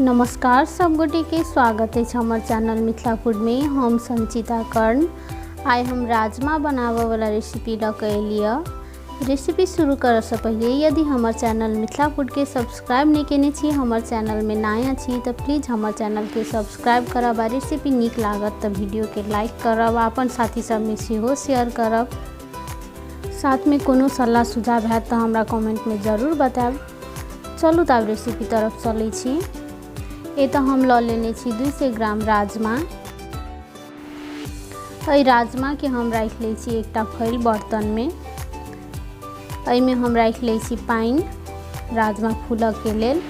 नमस्कार सब गोटे के स्वागत अछि हमर चैनल मिथिला फूड में। हम संचिता कर्ण। आइ हम राजमा बनाबऽ वाला रेसिपी लऽ के एलियै। रेसिपी शुरू करऽ से पहिले यदि हमर चैनल मिथिला फूड के सब्सक्राइब नहीं केने छी, हमर चैनल में नया छी तऽ प्लीज हमर चैनल के सब्सक्राइब करब आ रेसिपी नीक लागत तऽ वीडियो के लाइक करब आ अपन साथी सब में सेहो शेयर करब। साथ में कोनो सलाह सुझाव हैत तऽ हमरा कमेंट में जरूर बतायब। चलू तऽ आब रेसिपी तरफ चलै छी। एतऽ हम लऽ लेने छी 200 ग्राम राजमा। एहि राजमाके हम राखि लै छी एकटा फैल बर्तनमे। एहिमे हम राखि लै छी पानि राजमा फूलऽके लेल।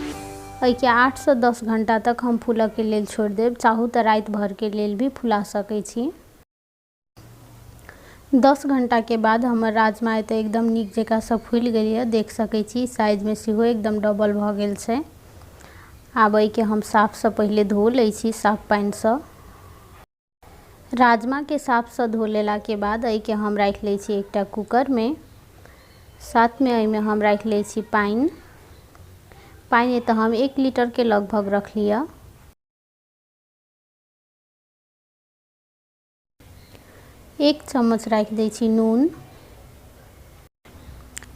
एहिके 8 से 10 घंटा तक हम फूलऽके लेल छोड़ि देब। चाहू तऽ राति भरिके लेल भी फुला सकै छी। 10 घंटाके बाद हमर राजमा एतऽ एकदम नीक जकाँसँ फूलि गेल यऽ, देख सकै छी साइजमे सेहो एकदम डबल भऽ गेल छै। आब एहिके हम साफसँ पहिले धो लै छी साफ पानिसँ। राजमाके साफसँ धो लेलाके बाद एहिके हम राखि लै छी एकटा कुकरमे। साथमे एहिमे हम राखि लै छी पानि। पानि एतऽ हम 1 लीटरके लगभग रखलियै। 1 चम्मच राखि दै छी नून।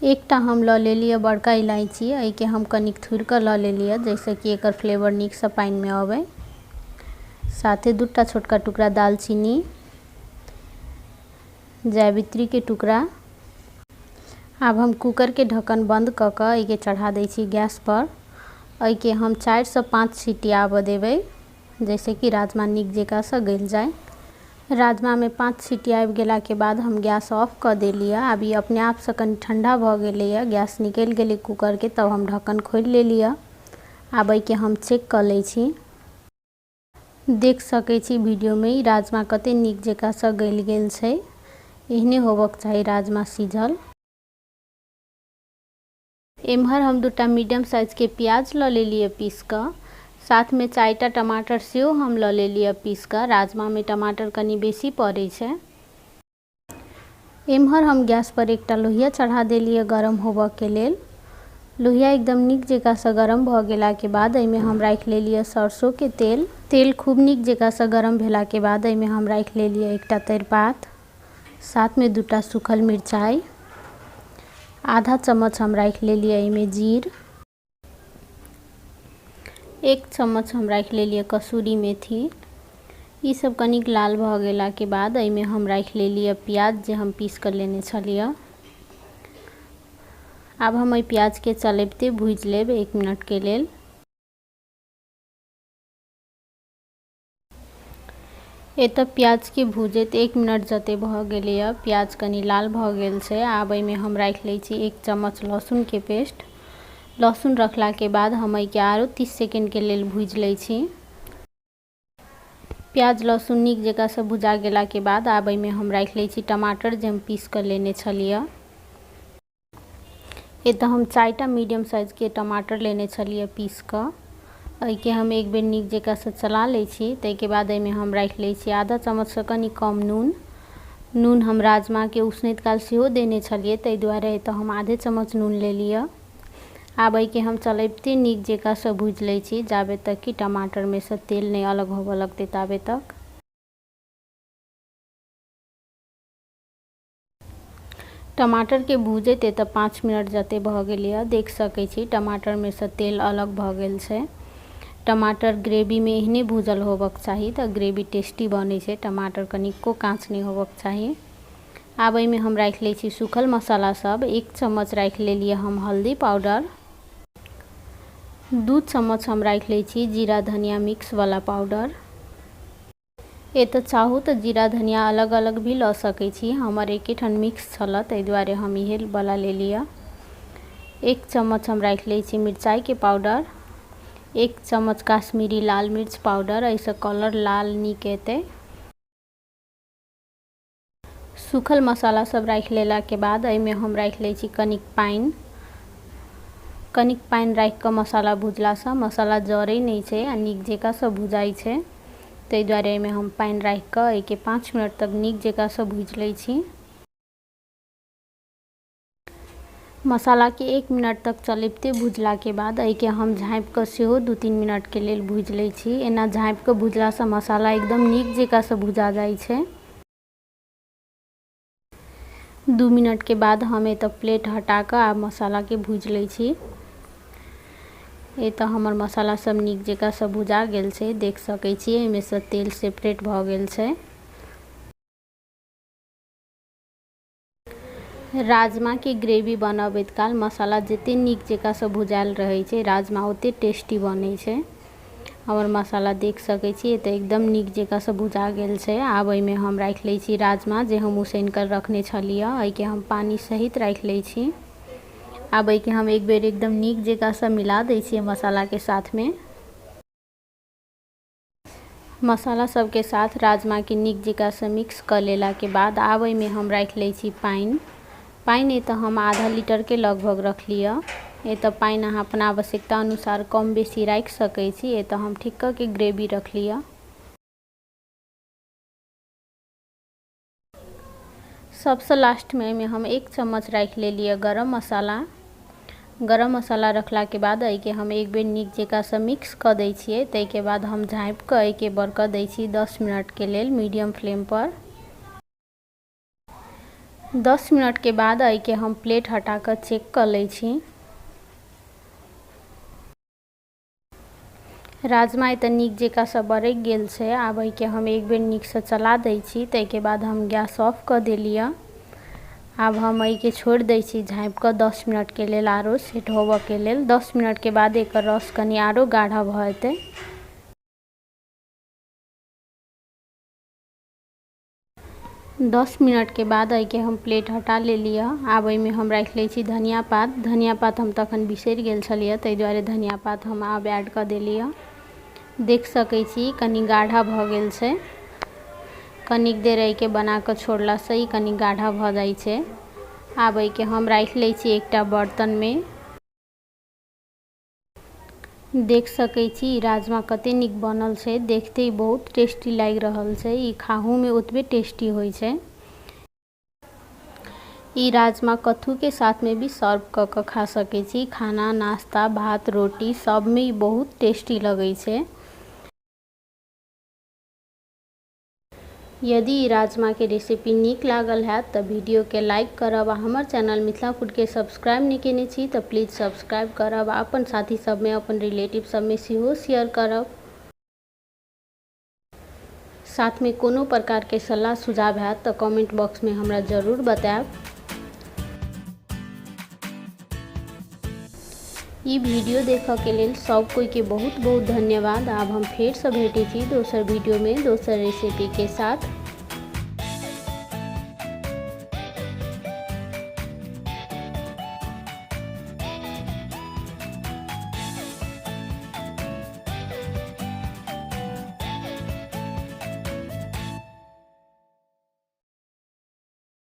एकटा हम लऽ लेलियै बड़का इलायची, एहिके हम कनिक थुरि कऽ लऽ लेलियै जाहिसँ कि एकर फ्लेवर नीकसँ पानिमे अबै। साथे 2टा छोटका टुकड़ा दालचीनी, जावित्रीके टुकड़ा। आब हम कुकरके ढक्कन बंद कऽ कऽ एहिके चढ़ा दै छी गैस पर। एहिके हम 4 से 5 सीटी आबऽ देबै जाहिसँ कि राजमा नीक जकाँसँ गलि जाय। राजमामे 5 सीटी आबि गेलाके बाद हम गैस ऑफ कऽ देलियै। आब ई अपने आपसँ कनि ठण्डा भऽ गेलैए, गैस निकलि गेलै कुकरके, तब हम ढक्कन खोलि लेलियै। आब एहिके हम चेक कऽ लै छी। देख सकै छी वीडियोमे ई राजमा कते नीक जकाँसँ गलि गेल छै। एहने होबक चाही राजमा सिझल। एम्हर हम 2टा मीडियम साइजके प्याज लऽ लेलियै पीस कऽ। साथमे 4टा टमाटर सेहो हम लऽ लेलियै पीस कऽ। राजमामे टमाटर कनि बेसी पड़ै छै। एम्हर हम गैस पर एकटा लोहिया चढ़ा देलियै गरम होबऽके लेल। लोहिया एकदम नीक जकाँसँ गरम भऽ गेलाके बाद एहिमे हम राखि लेलियै सरसोके तेल। तेल खूब नीक जकाँसँ गरम भेलाके बाद एहिमे हम राखि लेलियै एकटा तेजपात, साथमे 2टा सूखल मिरचाइ, आधा चम्मच हम राखि लेलियै एहिमे जीर, 1 चम्मच हम राखि लेलियै कसूरी मेथी। ई सब कनिक लाल भऽ गेलाके बाद एहिमे हम राखि लेलियै प्याज जे हम पीस कऽ लेने छलियै। आब हम एहि प्याजके चलबिते भूजि लेब 1 मिनटके लेल। एतऽ प्याजके भूजैत 1 मिनट जते भऽ गेलैए, प्याज कनि लाल भऽ गेल छै। आब एहिमे हम राखि लै छी 1 चम्मच लहसुनके पेस्ट। लहसुन रखलाके बाद हम एहिके आरो 30 सेकेंडके लेल भूजि लै छी। प्याज लहसुन नीक जकाँसँ भुजा गेलाके बाद आब एहिमे हम राखि लै छी टमाटर जे हम पीस कऽ लेने छलियै। एतऽ हम 4टा मीडियम साइजके टमाटर लेने छलियै पीस कऽ। एहिके हम एक बेर नीक जकाँसँ चला लै छी। ताहिके बाद एहिमे हम राखि लै छी आधा चम्मचसँ कनि कम नून। नून हम राजमाके उसनैत काल सेहो देने छलियै, ताहि दुआरे एतऽ हम आधे चम्मच नून लेलियै। आब एहिके हम चलबिते नीक जकाँसँ भूजि लै छी जाबे तक कि टमाटरमे सँ तेल नहि अलग होबऽ लगतै ताबे तक। टमाटरके भूजैत एतऽ 5 मिनट जते भऽ गेलैए, देख सकै छी टमाटरमे सँ तेल अलग भऽ गेल छै। टमाटर ग्रेवीमे एहने भूजल होबक चाही तऽ ग्रेवी टेस्टी बनै छै। टमाटर कनिको काँच नहि होबक चाही। आब एहिमे हम राखि लै छी सूखल मसाला सब। 1 चम्मच राखि लेलियै हम हल्दी पाउडर, 2 चम्मच हम राखि लै छी जीरा धनिया मिक्सवला पाउडर। एतऽ चाहू तऽ जीरा धनिया अलग अलग भी लऽ सकै छी, हमर एकेठाम मिक्स छलऽ ताहि दुआरे हम इहे वला लेलियै। 1 चम्मच हम राखि लै छी मिरचाइके पाउडर, 1 चम्मच काश्मीरी लाल मिर्च पाउडर, एहिसँ कलर लाल नीक एतै। सूखल मसाला सब राखि लेलाके बाद एहिमे हम राखि लै छी कनिक पानि। कनिक पानि राखि कऽ मसाला भुजलासँ मसाला जरै नहि छै आ नीक जकाँसँ भुजाइ छै, ताहि दुआरे एहिमे हम पानि राखि कऽ एहिके 5 मिनट तक नीक जकाँसँ भुजि लै छी। मसालाके 1 मिनट तक चलबिते भुजलाके बाद एहिके हम झाँपिकऽ सेहो 2-3 मिनटके लेल भुजि लै छी। एना झाँपिकऽ भुजलासँ मसाला एकदम नीक जकाँसँ भुजा जाइ छै। 2 मिनटके बाद हम एतऽ प्लेट हटाकऽ आब मसालाके भुजि लै छी। एतऽ हमर मसाला सब नीक जकाँसँ भुजा गेल छै, देख सकै छी एहिमेसँ तेल सेपरेट भऽ गेल छै। राजमाके ग्रेवी बनबैत काल मसाला जतेक नीक जकाँसँ भुजायल रहै छै, राजमा ओतेक टेस्टी बनै छै। हमर मसाला देख सकै छी एतऽ एकदम नीक जकाँसँ भुजा गेल छै। आब एहिमे हम राखि लै छी राजमा जे हम उसनि कऽ रखने छलियै। एहिके हम पानि सहित राखि लै छी। आब एहिके हम एक बेर एकदम नीक जकाँसँ मिला दै छियै मसालाके साथमे। मसाला सबके साथ राजमाके नीक जकाँसँ मिक्स कऽ लेलाके बाद आब एहिमे हम राखि लै छी पानि। पानि एतऽ हम आधा लीटरके लगभग रखलियै। एतऽ पानि अहाँ अपना आवश्यकता अनुसार कम बेसी राखि सकै छी। एतऽ हम ठिक्कके ग्रेवी रखलियै। सबसँ लास्टमे एहिमे हम 1 चम्मच राखि लेलियै गरम मसाला। गरम मसाला रखलाके बाद एहिके हम एक बेर नीक जकाँसँ मिक्स कऽ दै छियै। ताहिके बाद हम झाँपिकऽ एहिके बरकऽ दै छी 10 मिनटके लेल मीडियम फ्लेमपर। 10 मिनटके बाद एहिके हम प्लेट हटा कऽ चेक कऽ लै छी। राजमा एतऽ नीक जकाँसँ बरकि गेल छै। आब एहिके हम एक बेर नीकसँ चला दै छी। ताहिके बाद हम गैस ऑफ कऽ देलियै। आब हम एहिके छोड़ि दै छी झाँपिकऽ 10 मिनटके लेल आरो सेट होबऽके लेल। 10 मिनटके बाद एकर रस कनि आरो गाढ़ा भऽ जेतै। 10 मिनटके बाद एहिके हम प्लेट हटा लेलियै। आब एहिमे हम राखि लै छी धनिया पात। धनिया पात हम तखन बिसरि गेल छलियै, ताहि दुआरे धनिया पात हम आब ऐड कऽ देलियै। देख सकै छी कनि गाढ़ा भऽ गेल छै। कनिक देर एहिके बना कऽ छोड़लासँ ई कनि गाढ़ा भऽ जाइ छै। आब एहिके हम राखि लै छी एकटा बर्तनमे। देख सकै छी ई राजमा कते नीक बनल छै। देखते ही बहुत टेस्टी लागि रहल छै। ई खाहूमे ओतबे टेस्टी होइ छै। ई राजमा कथूके साथमे भी सर्व कऽ कऽ खा सकै छी। खाना, नाश्ता, भात, रोटी सबमे ई बहुत टेस्टी लगै छै। यदि ई राजमाके रेसिपी नीक लागल हैत तऽ वीडियोके लाइक करब आ हमर चैनल मिथिला फूडके सब्सक्राइब नहि केने छी तऽ प्लीज सब्सक्राइब करब आ अपन साथी सबमे, अपन रिलेटिव सबमे सेहो शेयर करब। साथमे कोनो प्रकारके सलाह सुझाव हैत तऽ कमेंट बॉक्समे हमरा जरूर बतायब। ई वीडियो देखऽके लेल सब कोइके बहुत बहुत धन्यवाद। आब हम फेरसँ भेटै छी दोसर वीडियोमे दोसर रेसिपीके साथ।